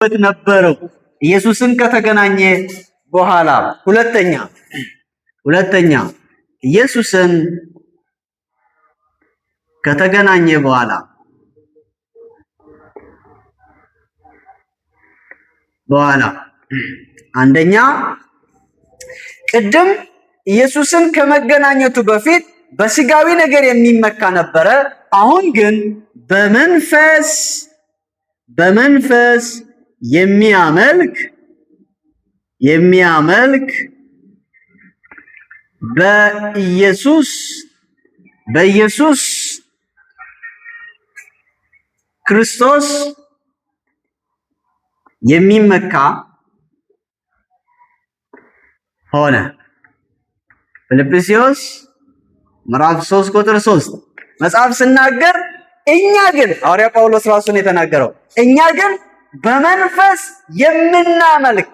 ነበረው ኢየሱስን ከተገናኘ በኋላ። ሁለተኛ ኢየሱስን ከተገናኘ በኋላ በኋላ አንደኛ ቅድም ኢየሱስን ከመገናኘቱ በፊት በስጋዊ ነገር የሚመካ ነበረ። አሁን ግን በመንፈስ የሚያመልክ በኢየሱስ ክርስቶስ የሚመካ ሆነ። ፊልጵስዩስ ምዕራፍ 3 ቁጥር 3 መጽሐፍ ስናገር እኛ ግን፣ ሐዋርያ ጳውሎስ ራሱን የተናገረው፣ እኛ ግን በመንፈስ የምናመልክ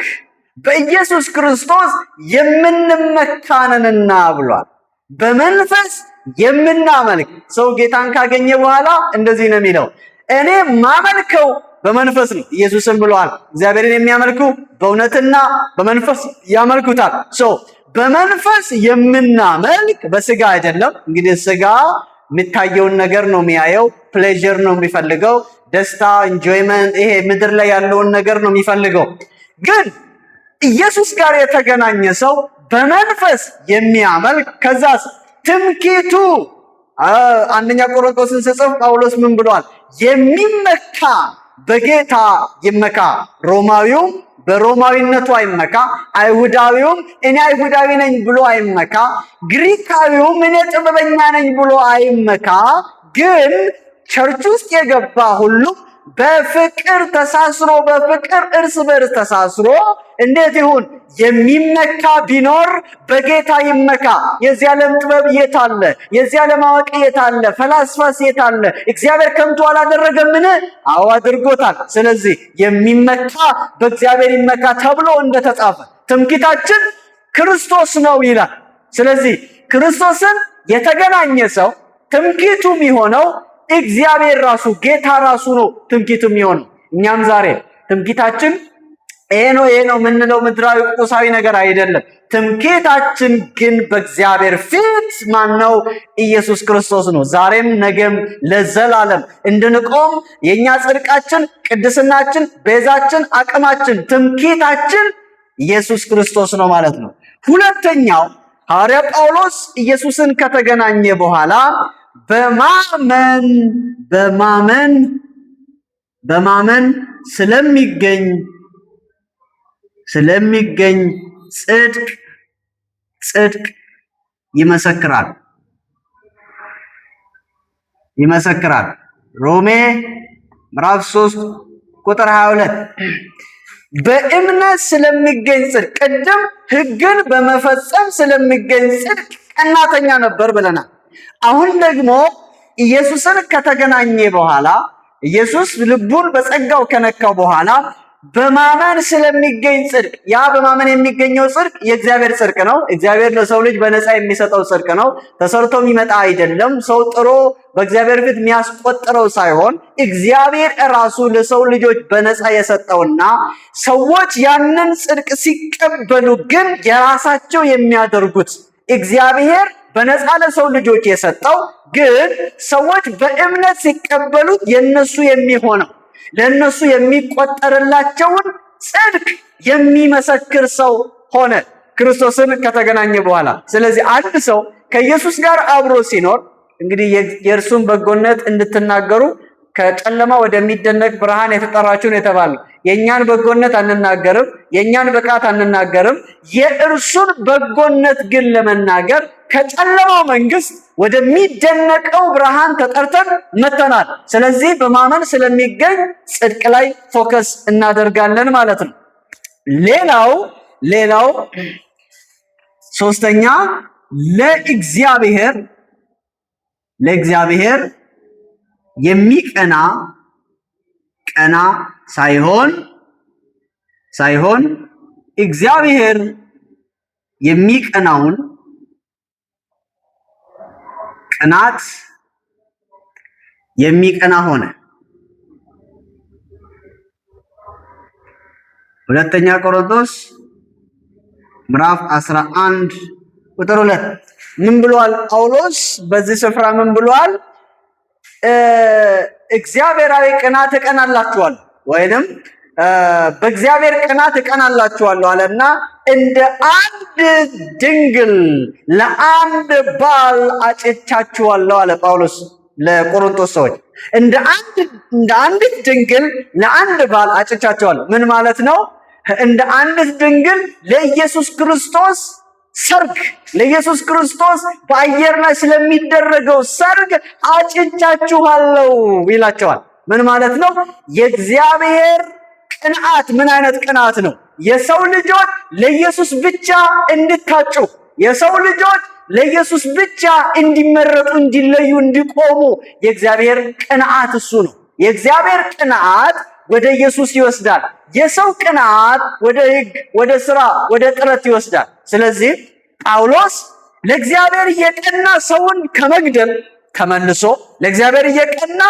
በኢየሱስ ክርስቶስ የምንመካ ነንና ብሏል። በመንፈስ የምናመልክ ሰው ጌታን ካገኘ በኋላ እንደዚህ ነው የሚለው፣ እኔ ማመልከው በመንፈስ ነው። ኢየሱስም ብለዋል፣ እግዚአብሔርን የሚያመልኩ በእውነትና በመንፈስ ያመልኩታል። So በመንፈስ የምናመልክ፣ በስጋ አይደለም። እንግዲህ ስጋ የሚታየውን ነገር ነው የሚያየው፣ pleasure ነው የሚፈልገው፣ ደስታ፣ enjoyment፣ ይሄ ምድር ላይ ያለውን ነገር ነው የሚፈልገው። ግን ኢየሱስ ጋር የተገናኘ ሰው በመንፈስ የሚያመልክ፣ ከዛስ ትምክህቱ፣ አንደኛ ቆሮንቶስን ስጽፍ ጳውሎስ ምን ብሏል? የሚመካ በጌታ ይመካ። ሮማዊውም በሮማዊነቱ አይመካ፣ አይሁዳዊውም እኔ አይሁዳዊ ነኝ ብሎ አይመካ፣ ግሪካዊውም እኔ ጥበበኛ ነኝ ብሎ አይመካ። ግን church ውስጥ የገባ ሁሉ በፍቅር ተሳስሮ፣ በፍቅር እርስ በርስ ተሳስሮ እንዴት ይሁን? የሚመካ ቢኖር በጌታ ይመካ። የዚህ ዓለም ጥበብ የት አለ? የዚህ ዓለም አዋቂ የት አለ? ፈላስፋስ የት አለ? እግዚአብሔር ከንቱ አላደረገምን? አዎ አድርጎታል። ስለዚህ የሚመካ በእግዚአብሔር ይመካ ተብሎ እንደተጻፈ ትምክህታችን ክርስቶስ ነው ይላል። ስለዚህ ክርስቶስን የተገናኘ ሰው ትምክህቱ የሚሆነው እግዚአብሔር ራሱ፣ ጌታ ራሱ ነው ትምክህቱ የሚሆነው። እኛም ዛሬ ትምክህታችን ይሄ ነው ይሄ ነው የምንለው ምድራዊ ቁሳዊ ነገር አይደለም። ትምክህታችን ግን በእግዚአብሔር ፊት ማን ነው? ኢየሱስ ክርስቶስ ነው። ዛሬም ነገም ለዘላለም እንድንቆም የኛ ጽድቃችን፣ ቅድስናችን፣ ቤዛችን፣ አቅማችን፣ ትምክህታችን ኢየሱስ ክርስቶስ ነው ማለት ነው። ሁለተኛው ሐዋርያ ጳውሎስ ኢየሱስን ከተገናኘ በኋላ በማመን ስለሚገኝ ጽድቅ ይመሰክራል። ሮሜ ምዕራፍ 3 ቁጥር 22። በእምነት ስለሚገኝ ጽድቅ፣ ቅድም ሕግን በመፈጸም ስለሚገኝ ጽድቅ ቀናተኛ ነበር ብለናል። አሁን ደግሞ ኢየሱስን ከተገናኘ በኋላ፣ ኢየሱስ ልቡን በጸጋው ከነካው በኋላ በማመን ስለሚገኝ ጽድቅ፣ ያ በማመን የሚገኘው ጽድቅ የእግዚአብሔር ጽድቅ ነው። እግዚአብሔር ለሰው ልጅ በነፃ የሚሰጠው ጽድቅ ነው። ተሰርቶ የሚመጣ አይደለም። ሰው ጥሮ በእግዚአብሔር ፊት የሚያስቆጥረው ሳይሆን እግዚአብሔር እራሱ ለሰው ልጆች በነፃ የሰጠውና ሰዎች ያንን ጽድቅ ሲቀበሉ ግን የራሳቸው የሚያደርጉት፣ እግዚአብሔር በነፃ ለሰው ልጆች የሰጠው ግን ሰዎች በእምነት ሲቀበሉት የነሱ የሚሆነው፣ ለእነሱ የሚቆጠርላቸውን ጽድቅ የሚመሰክር ሰው ሆነ ክርስቶስን ከተገናኘ በኋላ። ስለዚህ አንድ ሰው ከኢየሱስ ጋር አብሮ ሲኖር እንግዲህ የእርሱን በጎነት እንድትናገሩ ከጨለማ ወደሚደነቅ ብርሃን የተጠራችሁ ነው የተባለው። የእኛን በጎነት አንናገርም፣ የእኛን ብቃት አንናገርም። የእርሱን በጎነት ግን ለመናገር ከጨለማው መንግስት ወደሚደነቀው ብርሃን ተጠርተን መተናል። ስለዚህ በማመን ስለሚገኝ ጽድቅ ላይ focus እናደርጋለን ማለት ነው። ሌላው ሶስተኛ ለእግዚአብሔር የሚቀና ቀና ሳይሆን እግዚአብሔር የሚቀናውን ቅናት የሚቀና ሆነ። ሁለተኛ ቆሮንቶስ ምዕራፍ 11 ቁጥር 2 ምን ብሏል ጳውሎስ? በዚህ ስፍራ ምን ብሏል? እግዚአብሔራዊ ቅናት እቀናላችኋለሁ ወይንም በእግዚአብሔር ቅናት እቀናላችኋለሁ አለና እንደ አንድ ድንግል ለአንድ ባል አጭቻችኋለሁ አለ ጳውሎስ ለቆሮንቶስ ሰዎች። እንደ አንዲት ድንግል ለአንድ ባል አጭቻችኋለሁ። ምን ማለት ነው? እንደ አንዲት ድንግል ለኢየሱስ ክርስቶስ ሰርግ፣ ለኢየሱስ ክርስቶስ በአየር ላይ ስለሚደረገው ሰርግ አጭቻችኋለሁ ይላቸዋል። ምን ማለት ነው? የእግዚአብሔር ቅንዓት ምን አይነት ቅንዓት ነው? የሰው ልጆች ለኢየሱስ ብቻ እንድታጩ፣ የሰው ልጆች ለኢየሱስ ብቻ እንዲመረጡ፣ እንዲለዩ፣ እንዲቆሙ የእግዚአብሔር ቅንዓት እሱ ነው። የእግዚአብሔር ቅንዓት ወደ ኢየሱስ ይወስዳል። የሰው ቅንዓት ወደ ሕግ፣ ወደ ስራ፣ ወደ ጥረት ይወስዳል። ስለዚህ ጳውሎስ ለእግዚአብሔር እየቀና ሰውን ከመግደል ተመልሶ፣ ለእግዚአብሔር እየቀና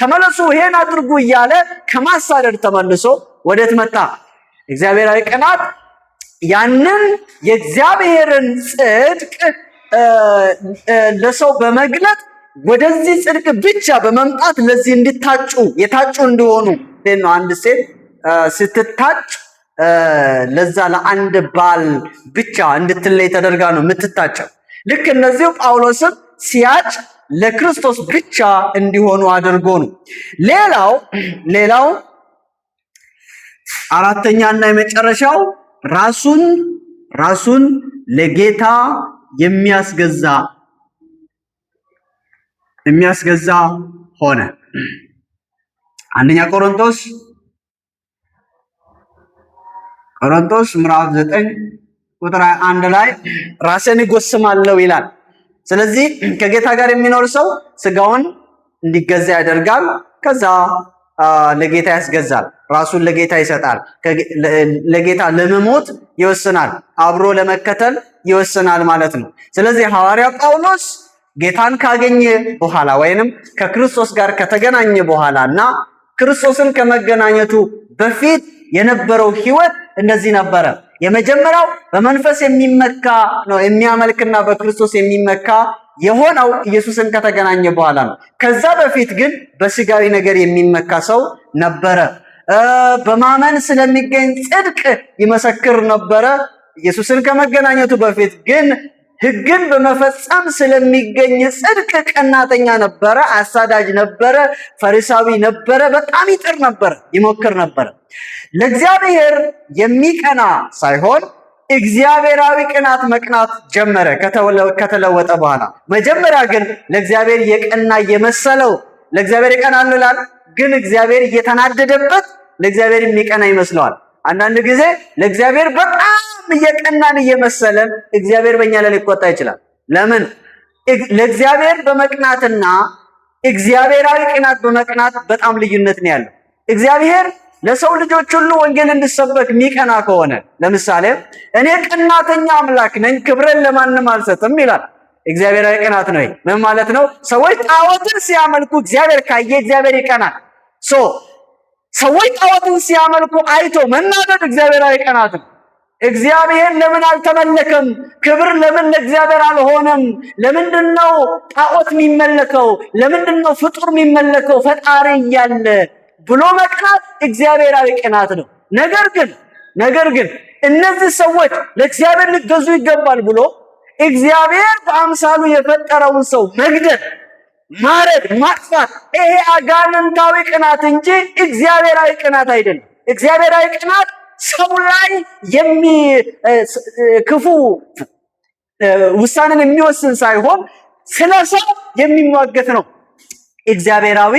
ተመለሱ ይሄን አድርጉ እያለ ከማሳደድ ተመልሶ ወዴት መጣ? እግዚአብሔራዊ ቅናት ያንን የእግዚአብሔርን ጽድቅ ለሰው በመግለጥ ወደዚህ ጽድቅ ብቻ በመምጣት ለዚህ እንዲታጩ፣ የታጩ እንዲሆኑ ነው። አንድ ሴት ስትታጭ ለዛ ለአንድ ባል ብቻ እንድትለይ ተደርጋ ነው የምትታጨው። ልክ እነዚሁ ጳውሎስም ሲያጭ ለክርስቶስ ብቻ እንዲሆኑ አድርጎ ነው። ሌላው አራተኛና የመጨረሻው ራሱን ለጌታ የሚያስገዛ ሆነ። አንደኛ ቆሮንቶስ ምዕራፍ 9 ቁጥር 1 ላይ ራስን ይጎስማለሁ ይላል። ስለዚህ ከጌታ ጋር የሚኖር ሰው ስጋውን እንዲገዛ ያደርጋል። ከዛ ለጌታ ያስገዛል። ራሱን ለጌታ ይሰጣል። ለጌታ ለመሞት ይወስናል። አብሮ ለመከተል ይወስናል ማለት ነው። ስለዚህ ሐዋርያ ጳውሎስ ጌታን ካገኘ በኋላ ወይንም ከክርስቶስ ጋር ከተገናኘ በኋላ እና ክርስቶስን ከመገናኘቱ በፊት የነበረው ሕይወት እንደዚህ ነበረ። የመጀመሪያው በመንፈስ የሚመካ ነው፣ የሚያመልክና በክርስቶስ የሚመካ የሆነው ኢየሱስን ከተገናኘ በኋላ ነው። ከዛ በፊት ግን በስጋዊ ነገር የሚመካ ሰው ነበረ። በማመን ስለሚገኝ ጽድቅ ይመሰክር ነበረ። ኢየሱስን ከመገናኘቱ በፊት ግን ሕግን በመፈጸም ስለሚገኝ ጽድቅ ቀናተኛ ነበረ፣ አሳዳጅ ነበረ፣ ፈሪሳዊ ነበረ። በጣም ይጥር ነበረ፣ ይሞክር ነበረ። ለእግዚአብሔር የሚቀና ሳይሆን እግዚአብሔራዊ ቅናት መቅናት ጀመረ ከተለወጠ በኋላ። መጀመሪያ ግን ለእግዚአብሔር የቀና የመሰለው፣ ለእግዚአብሔር ይቀናል ይላል፣ ግን እግዚአብሔር እየተናደደበት ለእግዚአብሔር የሚቀና ይመስለዋል። አንዳንድ ጊዜ ለእግዚአብሔር በጣም እየቀናን እየመሰለን እግዚአብሔር በእኛ ላይ ሊቆጣ ይችላል። ለምን? ለእግዚአብሔር በመቅናትና እግዚአብሔራዊ ቅናት በመቅናት በጣም ልዩነት ነው ያለው። እግዚአብሔር ለሰው ልጆች ሁሉ ወንጌል እንዲሰበክ የሚቀና ከሆነ፣ ለምሳሌ እኔ ቀናተኛ አምላክ ነኝ፣ ክብርን ለማንም አልሰጥም ይላል። እግዚአብሔራዊ ቅናት ነው። ምን ማለት ነው? ሰዎች ጣዖትን ሲያመልኩ እግዚአብሔር ካየ እግዚአብሔር ይቀናል። So ሰዎች ጣዖትን ሲያመልኩ አይቶ መናደድ እግዚአብሔራዊ ቅናት ነው። እግዚአብሔር ለምን አልተመለከም? ክብር ለምን ለእግዚአብሔር አልሆነም? ለምንድን ነው ጣዖት የሚመለከው? ለምንድን ነው ፍጡር የሚመለከው ፈጣሪ እያለ ብሎ መቅናት እግዚአብሔራዊ ቅናት ነው። ነገር ግን እነዚህ ሰዎች ለእግዚአብሔር ሊገዙ ይገባል ብሎ እግዚአብሔር በአምሳሉ የፈጠረውን ሰው መግደል፣ ማረድ፣ ማጥፋት ይሄ አጋንንታዊ ቅናት እንጂ እግዚአብሔራዊ ቅናት አይደለም። እግዚአብሔራዊ ቅናት ሰው ላይ ክፉ ውሳኔን የሚወስን ሳይሆን ስለ ሰው የሚሟገት ነው። እግዚአብሔራዊ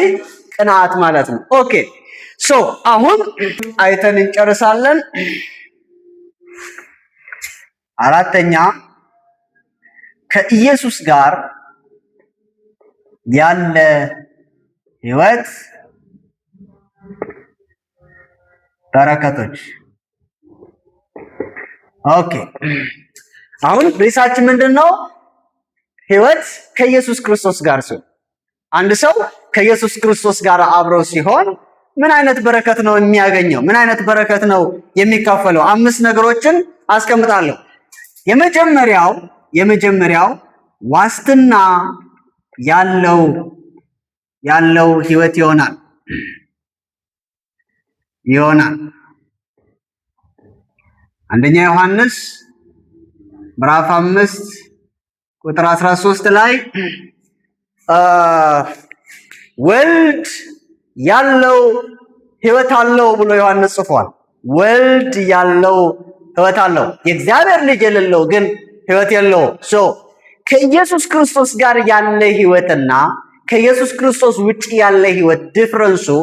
ቅናት ማለት ነው። Okay, so አሁን አይተን እንጨርሳለን። አራተኛ ከኢየሱስ ጋር ያለ ህይወት በረከቶች። Okay, አሁን ርዕሳችን ምንድን ነው? ህይወት ከኢየሱስ ክርስቶስ ጋር ሲሆን፣ አንድ ሰው ከኢየሱስ ክርስቶስ ጋር አብሮ ሲሆን ምን አይነት በረከት ነው የሚያገኘው? ምን አይነት በረከት ነው የሚካፈለው? አምስት ነገሮችን አስቀምጣለሁ። የመጀመሪያው ዋስትና ያለው ያለው ህይወት ይሆናል። አንደኛ ዮሐንስ ምዕራፍ 5 ቁጥር 13 ላይ ወልድ ያለው ህይወት አለው ብሎ ዮሐንስ ጽፏል። ወልድ ያለው ህይወት አለው፣ የእግዚአብሔር ልጅ የሌለው ግን ህይወት የለውም። So ከኢየሱስ ክርስቶስ ጋር ያለ ህይወትና ከኢየሱስ ክርስቶስ ውጭ ያለ ህይወት difference ኡ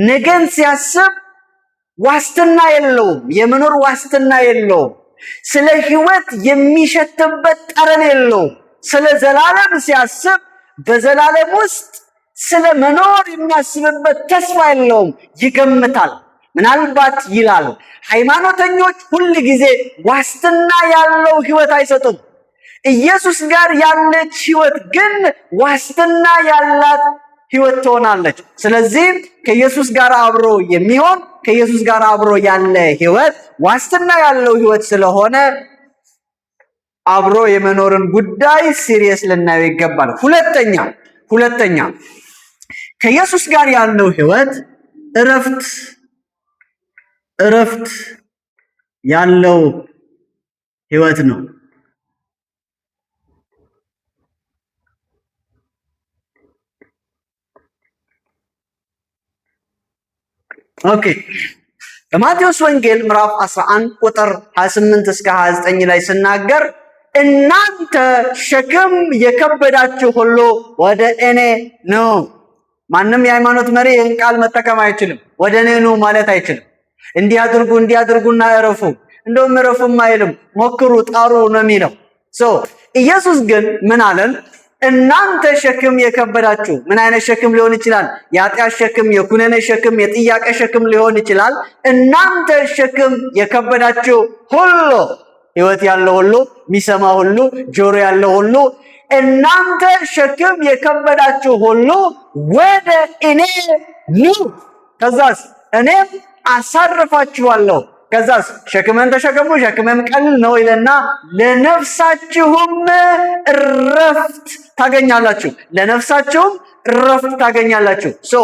ነገን ሲያስብ ዋስትና የለውም። የመኖር ዋስትና የለውም። ስለ ህይወት የሚሸትበት ጠረን የለውም። ስለ ዘላለም ሲያስብ በዘላለም ውስጥ ስለ መኖር የሚያስብበት ተስፋ የለውም። ይገምታል፣ ምናልባት ይላል። ሃይማኖተኞች ሁል ጊዜ ዋስትና ያለው ህይወት አይሰጡም። ኢየሱስ ጋር ያለች ህይወት ግን ዋስትና ያላት ህይወት ትሆናለች። ስለዚህ ከኢየሱስ ጋር አብሮ የሚሆን፣ ከኢየሱስ ጋር አብሮ ያለ ህይወት ዋስትና ያለው ህይወት ስለሆነ አብሮ የመኖርን ጉዳይ serious ልናየው ይገባል። ሁለተኛ ከኢየሱስ ጋር ያለው ህይወት እረፍት ያለው ህይወት ነው። Okay፣ በማቴዎስ ወንጌል ምዕራፍ 11 ቁጥር 28 እስከ 29 ላይ ስናገር እናንተ ሸክም የከበዳችሁ ሁሉ ወደ እኔ ኑ። ማንም የሃይማኖት መሪ ይህን ቃል መጠቀም አይችልም። ወደ እኔ ኑ ማለት አይችልም። እንዲህ አድርጉ እንዲህ አድርጉና እረፉ፣ እንደውም እረፉም አይልም። ሞክሩ፣ ጣሩ ነው የሚለው። So ኢየሱስ ግን ምን አለን? እናንተ ሸክም የከበዳችሁ፣ ምን አይነት ሸክም ሊሆን ይችላል? የኃጢአት ሸክም፣ የኩነኔ ሸክም፣ የጥያቄ ሸክም ሊሆን ይችላል። እናንተ ሸክም የከበዳችሁ ሁሉ፣ ህይወት ያለው ሁሉ፣ የሚሰማ ሁሉ፣ ጆሮ ያለው ሁሉ፣ እናንተ ሸክም የከበዳችሁ ሁሉ ወደ እኔ ኑ። ከዛስ እኔም አሳርፋችኋለሁ። ከዛስ ሸክሜን ተሸከሙ፣ ሸክሜም ቀላል ነው ይለና ለነፍሳችሁም እረፍት ታገኛላችሁ። ለነፍሳችሁም እረፍት ታገኛላችሁ። So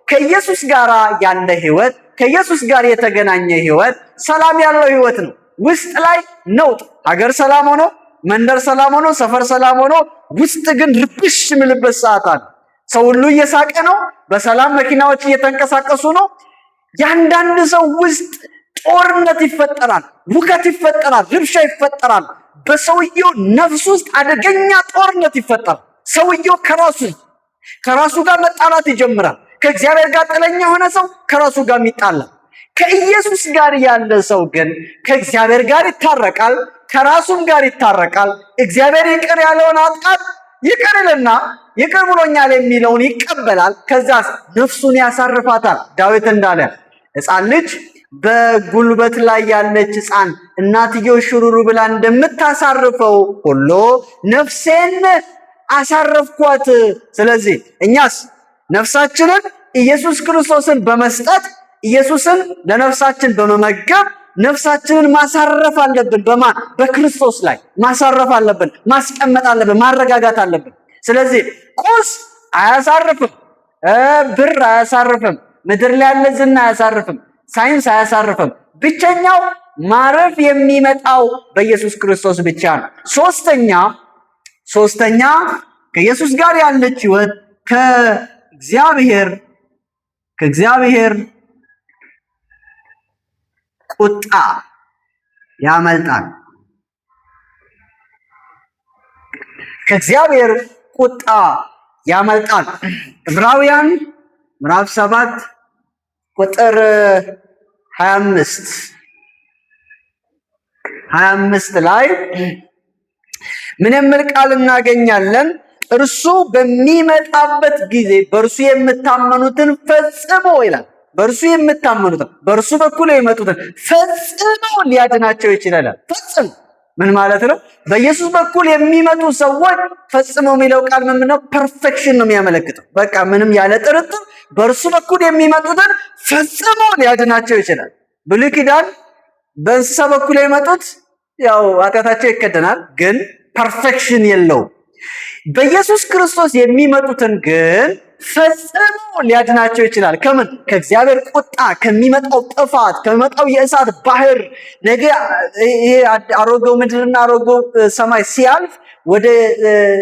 ከኢየሱስ ጋር ያለ ህይወት፣ ከኢየሱስ ጋር የተገናኘ ህይወት ሰላም ያለው ህይወት ነው። ውስጥ ላይ ነውጥ፣ ሀገር ሰላም ሆኖ፣ መንደር ሰላም ሆኖ፣ ሰፈር ሰላም ሆኖ፣ ውስጥ ግን ርብሽ የሚልበት ሰዓት አለ። ሰው ሁሉ እየሳቀ ነው። በሰላም መኪናዎች እየተንቀሳቀሱ ነው። የአንዳንድ ሰው ውስጥ ጦርነት ይፈጠራል፣ ውከት ይፈጠራል፣ ርብሻ ይፈጠራል። በሰውየው ነፍስ ውስጥ አደገኛ ጦርነት ይፈጠራል። ሰውየው ከራሱ ጋር መጣላት ይጀምራል። ከእግዚአብሔር ጋር ጥለኛ የሆነ ሰው ከራሱ ጋር ይጣላል። ከኢየሱስ ጋር ያለ ሰው ግን ከእግዚአብሔር ጋር ይታረቃል፣ ከራሱም ጋር ይታረቃል። እግዚአብሔር ይቅር ያለውን ኃጢአት ይቅር ይልና ይቅር ብሎኛል የሚለውን ይቀበላል። ከዛ ነፍሱን ያሳርፋታል። ዳዊት እንዳለ ሕፃን ልጅ፣ በጉልበት ላይ ያለች ሕፃን እናትየው ሽሩሩ ብላ እንደምታሳርፈው ሁሉ ነፍሴን አሳረፍኳት። ስለዚህ እኛስ ነፍሳችንን ኢየሱስ ክርስቶስን በመስጠት፣ ኢየሱስን ለነፍሳችን በመመገብ ነፍሳችንን ማሳረፍ አለብን። በማን? በክርስቶስ ላይ ማሳረፍ አለብን፣ ማስቀመጥ አለብን፣ ማረጋጋት አለብን። ስለዚህ ቁስ አያሳርፍም፣ ብር አያሳርፍም፣ ምድር ላይ ያለ ዝና አያሳርፍም፣ ሳይንስ አያሳርፍም። ብቸኛው ማረፍ የሚመጣው በኢየሱስ ክርስቶስ ብቻ ነው። ሶስተኛ ከኢየሱስ ጋር ያለች ህይወት ከእግዚአብሔር ቁጣ ያመልጣል። ከእግዚአብሔር ቁጣ ያመልጣል። ዕብራውያን ምዕራፍ 7 ቁጥር 25 ላይ ምን የሚል ቃል እናገኛለን? እርሱ በሚመጣበት ጊዜ በእርሱ የምታመኑትን ፈጽሞ ይላል። በእርሱ የምታመኑትን፣ በእርሱ በኩል የሚመጡትን ፈጽሞ ሊያድናቸው ይችላል። ፈጽሞ ምን ማለት ነው? በኢየሱስ በኩል የሚመጡ ሰዎች ፈጽሞ የሚለው ቃል ምን ነው? Perfection ነው የሚያመለክተው። በቃ ምንም ያለ ጥርጥር በእርሱ በኩል የሚመጡትን ፈጽሞ ሊያድናቸው ይችላል። ብሉይ ኪዳን በእንስሳ በኩል የሚመጡት ያው ኃጢአታቸው ይከደናል፣ ግን perfection የለውም። በኢየሱስ ክርስቶስ የሚመጡትን ግን ፈጽሞ ሊያድናቸው ይችላል። ከምን? ከእግዚአብሔር ቁጣ፣ ከሚመጣው ጥፋት፣ ከሚመጣው የእሳት ባህር። ነገ ይሄ አሮጌው ምድርና አሮጌው ሰማይ ሲያልፍ ወደ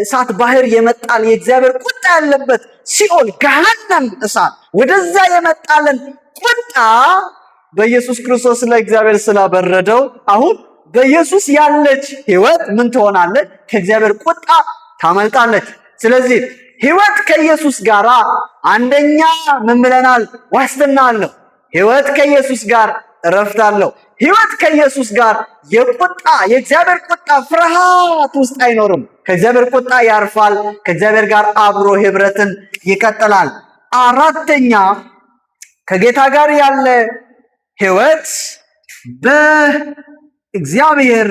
እሳት ባህር የመጣል የእግዚአብሔር ቁጣ ያለበት ሲኦል፣ ገሃነም እሳት፣ ወደዛ የመጣልን ቁጣ በኢየሱስ ክርስቶስ ላይ እግዚአብሔር ስላበረደው አሁን በኢየሱስ ያለች ሕይወት ምን ትሆናለች? ከእግዚአብሔር ቁጣ ታመልጣለች። ስለዚህ ሕይወት ከኢየሱስ ጋር አንደኛ ምን ብለናል? ዋስትና አለው። ሕይወት ከኢየሱስ ጋር እረፍት አለው። ሕይወት ከኢየሱስ ጋር የቁጣ የእግዚአብሔር ቁጣ ፍርሃት ውስጥ አይኖርም። ከእግዚአብሔር ቁጣ ያርፋል። ከእግዚአብሔር ጋር አብሮ ህብረትን ይቀጥላል። አራተኛ፣ ከጌታ ጋር ያለ ሕይወት በእግዚአብሔር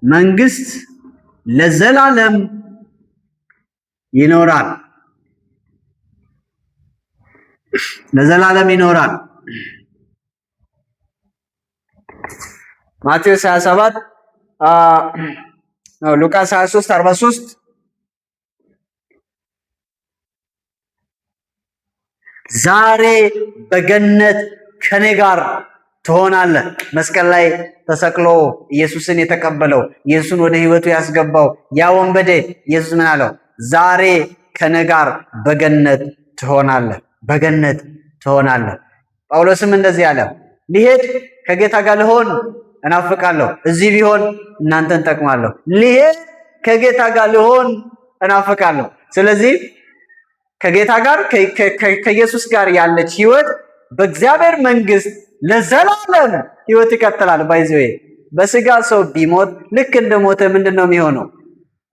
መንግስት ለዘላለም ይኖራል። ለዘላለም ይኖራል። ማቴዎስ 27፣ ሉቃስ 23 43፣ ዛሬ በገነት ከኔ ጋር ትሆናለህ። መስቀል ላይ ተሰቅሎ ኢየሱስን የተቀበለው፣ ኢየሱስን ወደ ህይወቱ ያስገባው ያ ወንበዴ ኢየሱስ ምን አለው? ዛሬ ከኔ ጋር በገነት ትሆናለህ፣ በገነት ትሆናለህ። ጳውሎስም እንደዚህ አለ፣ ልሄድ ከጌታ ጋር ልሆን እናፍቃለሁ፣ እዚህ ቢሆን እናንተን ጠቅማለሁ። ልሄድ ከጌታ ጋር ልሆን እናፍቃለሁ። ስለዚህ ከጌታ ጋር፣ ከኢየሱስ ጋር ያለች ህይወት በእግዚአብሔር መንግስት ለዘላለም ህይወት ይቀጥላል። By the way፣ በስጋ ሰው ቢሞት ልክ እንደ ሞተ ምንድን ነው የሚሆነው?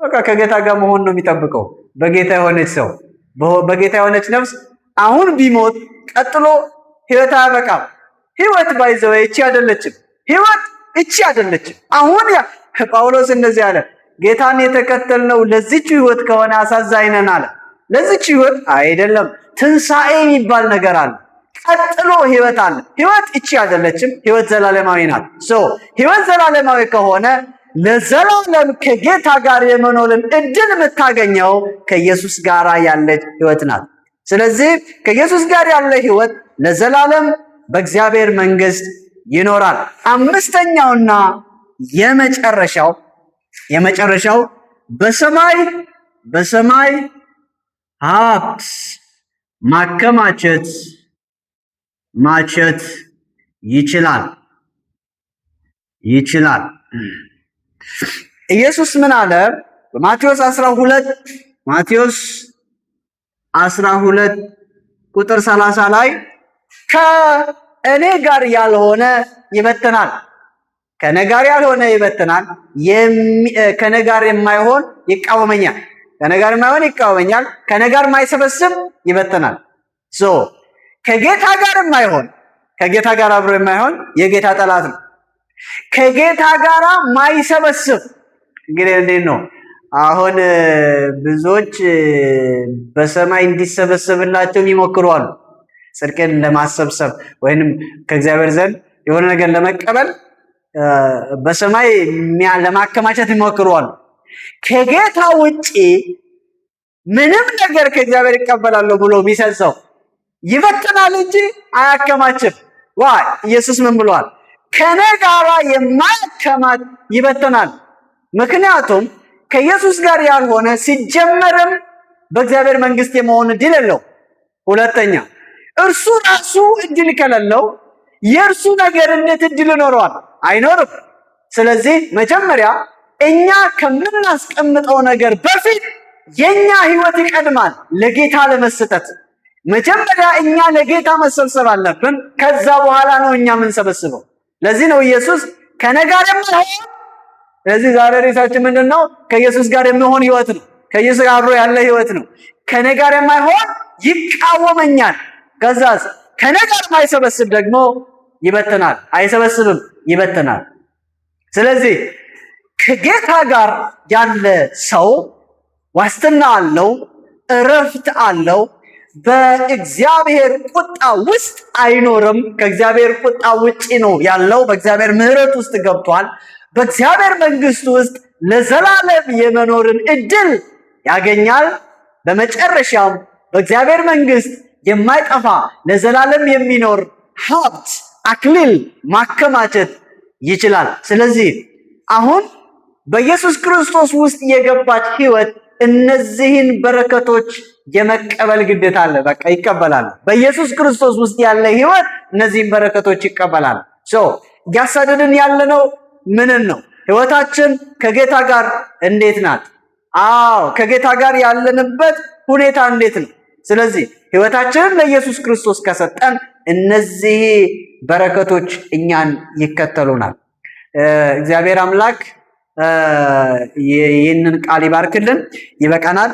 በቃ ከጌታ ጋር መሆን ነው የሚጠብቀው። በጌታ የሆነች ሰው፣ በጌታ የሆነች ነፍስ አሁን ቢሞት ቀጥሎ ህይወት አያበቃም። ህይወት by the way እቺ አይደለችም። ህይወት እቺ አይደለችም። አሁን ያ ጳውሎስ እንደዚህ አለ፣ ጌታን የተከተልነው ለዚች ህይወት ከሆነ አሳዛኝ ነን አለ። ለዚች ህይወት አይደለም፣ ትንሣኤ የሚባል ነገር አለ። ቀጥሎ ህይወት አለ። ህይወት እቺ አይደለችም። ህይወት ዘላለማዊ ናት። So ህይወት ዘላለማዊ ከሆነ ለዘላለም ከጌታ ጋር የመኖርን እድል የምታገኘው ከኢየሱስ ጋር ያለች ህይወት ናት። ስለዚህ ከኢየሱስ ጋር ያለ ህይወት ለዘላለም በእግዚአብሔር መንግስት ይኖራል። አምስተኛውና የመጨረሻው በሰማይ ሀብት ማከማቸት ማቸት ይችላል። ኢየሱስ ምን አለ? በማቴዎስ 12፣ ማቴዎስ 12 ቁጥር 30 ላይ ከእኔ ጋር ያልሆነ ይበትናል። ከእኔ ጋር ያልሆነ ይበትናል። ከእኔ ጋር የማይሆን ይቃወመኛል። ከእኔ ጋር የማይሆን ይቃወመኛል። ከእኔ ጋር የማይሰበስብ ይበትናል። So ከጌታ ጋር የማይሆን፣ ከጌታ ጋር አብሮ የማይሆን የጌታ ጠላት ነው። ከጌታ ጋር ማይሰበስብ እንግዲህ እንዴት ነው? አሁን ብዙዎች በሰማይ እንዲሰበሰብላቸው የሚሞክሩ አሉ። ጽድቅን ለማሰብሰብ ወይንም ከእግዚአብሔር ዘንድ የሆነ ነገር ለመቀበል በሰማይ ለማከማቸት ይሞክሩ አሉ። ከጌታ ውጪ ምንም ነገር ከእግዚአብሔር ይቀበላለሁ ብሎ የሚሰጥ ሰው ይበትናል እንጂ አያከማችም። Why? ኢየሱስ ምን ብሏል? ከኔ ጋር የማያከማች ይበትናል። ምክንያቱም ከኢየሱስ ጋር ያልሆነ ሲጀመርም በእግዚአብሔር መንግስት የመሆን እድል የለው። ሁለተኛ፣ እርሱ ራሱ እድል ከሌለው የእርሱ ነገር እንዴት እድል ይኖረዋል? አይኖርም። ስለዚህ መጀመሪያ እኛ ከምናስቀምጠው ነገር በፊት የኛ ህይወት ይቀድማል ለጌታ ለመሰጠት። መጀመሪያ እኛ ለጌታ መሰብሰብ አለብን። ከዛ በኋላ ነው እኛ የምንሰበስበው። ለዚህ ነው ኢየሱስ ከኔ ጋር የማይሆን። ስለዚህ ዛሬ ርዕሳችን ምንድን ነው? ከኢየሱስ ጋር የሚሆን ህይወት ነው። ከኢየሱስ ጋር አብሮ ያለ ህይወት ነው። ከኔ ጋር የማይሆን ይቃወመኛል። ከዛስ ከኔ ጋር የማይሰበስብ ደግሞ ይበትናል። አይሰበስብም፣ ይበትናል። ስለዚህ ከጌታ ጋር ያለ ሰው ዋስትና አለው፣ እረፍት አለው። በእግዚአብሔር ቁጣ ውስጥ አይኖርም። ከእግዚአብሔር ቁጣ ውጪ ነው ያለው። በእግዚአብሔር ምሕረት ውስጥ ገብቷል። በእግዚአብሔር መንግስት ውስጥ ለዘላለም የመኖርን እድል ያገኛል። በመጨረሻም በእግዚአብሔር መንግስት የማይጠፋ ለዘላለም የሚኖር ሀብት አክሊል ማከማቸት ይችላል። ስለዚህ አሁን በኢየሱስ ክርስቶስ ውስጥ የገባች ህይወት እነዚህን በረከቶች የመቀበል ግዴታ አለ። በቃ ይቀበላል። በኢየሱስ ክርስቶስ ውስጥ ያለ ህይወት እነዚህን በረከቶች ይቀበላል። So እያሳደድን ያለነው ምንን ነው? ህይወታችን ከጌታ ጋር እንዴት ናት? አዎ፣ ከጌታ ጋር ያለንበት ሁኔታ እንዴት ነው? ስለዚህ ህይወታችንን ለኢየሱስ ክርስቶስ ከሰጠን እነዚህ በረከቶች እኛን ይከተሉናል። እግዚአብሔር አምላክ ይህንን ቃል ይባርክልን። ይበቃናል።